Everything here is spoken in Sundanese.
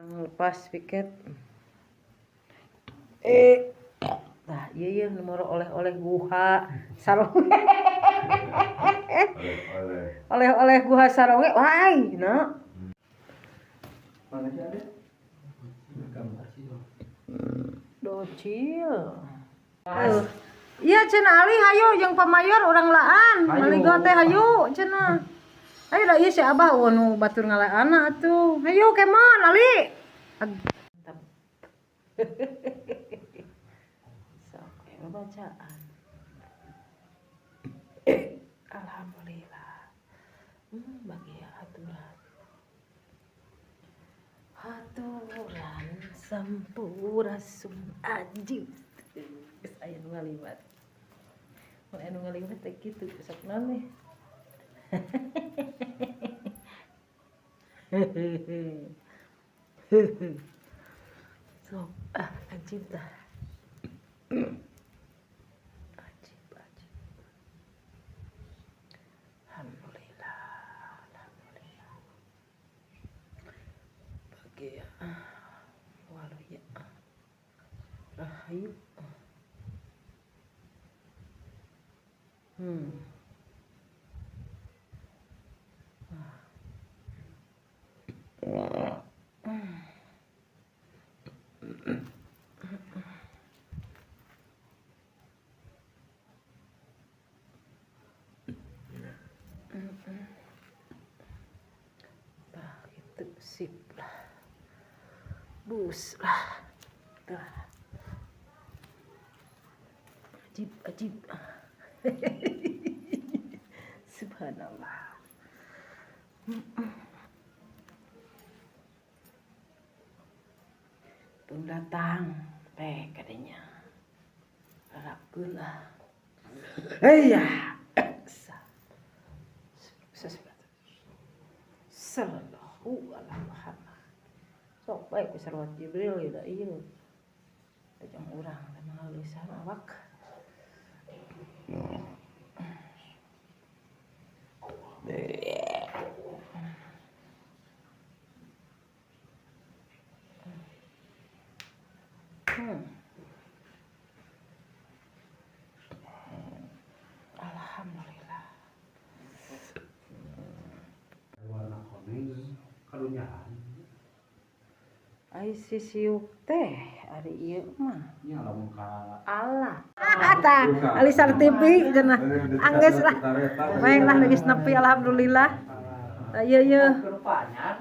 Lepas piket. Tah ieu yeuh nomor oleh-oleh guha saronge. Oleh-oleh. Oleh-oleh guha saronge wah na. Mana sih ada? Gambar sih. Docil. Iya cenah Ali hayu jeung pamayor urang laan. Maligo teh hayu cenah. Ayo da ieu si Abah eueuh nu batur ngalaanna atuh. Hayu kemon Ali. Mantap. Sok we bacaan. Alhamdulillah. Bagi aturan. Aturan sampurasun ajib. Geus aya nu ngaliwat. Mun aya nu ngaliwat teh kitu sok naon nih. Sok ah ajib tah. Ajib ajib. Alhamdulillah. Alhamdulillah. Bagi waluya rahayu. Tah gitu sip lah. Bus lah. Tah. Ajib ajib. Subhanallah. Belum datang, teh katanya. Harapkeun lah. Iya. Sallallahu alaihi Muhammad. Sok bae ku sarwat Jibril ya da ieu. Tajang urang teh mangalisan awak. Alhamdulillah. Warna kuning karunyaan. Ai si siuk teh ari ieu mah. Nya lamun ka Allah. Tah, Alisar TV cenah. Anggeus lah. Baik lah geus nepi alhamdulillah. Tah ieu yeuh. Rupanya.